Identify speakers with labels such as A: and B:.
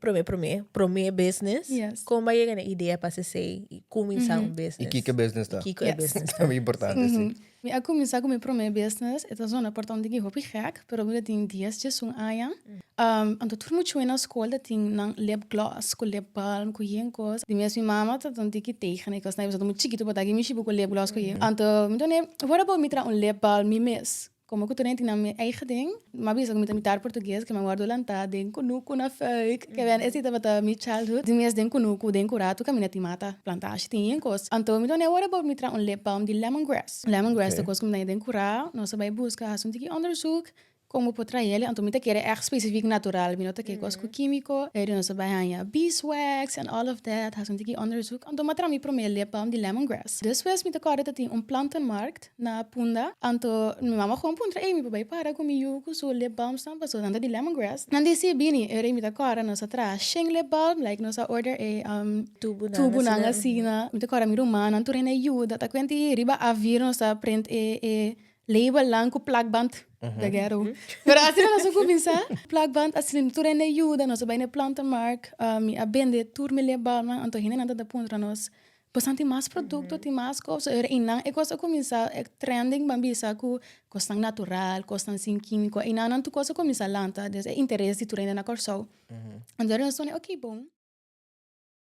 A: Promé promé, promé business.
B: Yes.
A: Kon bo a yega na idea pa hasi i kuminsá un business?
C: I kiko e business ta?
A: I kiko e business ta?
C: Ta muy importante, si.
B: Mi a kuminsá ku mi promé business, e ta zona por ta un tiki hopi gek, pero mi ta tin dies diesun aña. Anto tur muchunan na skol ta tin nan lip gloss ku lip balm ku yen kos. Di mes mi mama ta un tiki tegen e kosnan, pasobra ta muchu chikitu pa ta aki mishi bo ku lip gloss ku yen. Anto mi ta wende, what about mi traha un lip balm mi mes? Komo ku tur hende tin nan eigen ding, mi a bisa ku mi ta mitar portugues ke mi a wòrdu lantá den kunuku na Fuik. Ke ben esei tabata mi childhood. Di mes den kunuku, den kura tur kaminda tin mata, plantashi, tin yen kos. Anto mi ta wende, what about mi traha un lip balm di lemongrass? Lemongrass ta kos ku mi ta haña den kura. Nos a bai buska, hasi un tiki onderzoek. Kon bo por trae el, anto mi ta kere ègt spesifik natural, mi no ta kere kos ku kímiko. Eri nos a bai haña beeswax and all of that, hasi un tiki onderzoek. Anto mi a traha mi promé lip balm di lemongrass. Despues mi ta kòrda ta tin un plantenmarkt na Punda, anto mi mama gewoon puntra, ey mi por bai para ku mi yu ku su lip balmsnan pasobra nan ta di lemongrass. Nan di si, bini. Eri mi ta kòrda nos a traha shen lip balm, like nos a order e tubunan asina. Mi ta kòrda mi rumannan tur hende a yuda, ta kuenti riba A4 nos a print e Labelnan ku plakband de ghetto. Pero asina nos a kuminsá. Plakband asina tur hende a yuda, nos a bai na e plantenmarkt, mi a bende tur mi lebalnan, anto hendenan ta puntra nos, boso tin mas produkto, tin mas kos? Ora einan e kos a kuminsá, e trending ban bisa ku kosnan natural, kosnan sin kímiko, einan nan tur kos a kuminsá lanta, des e interes di tur hende na Kòrsou. Anto nos a pone, oke bon.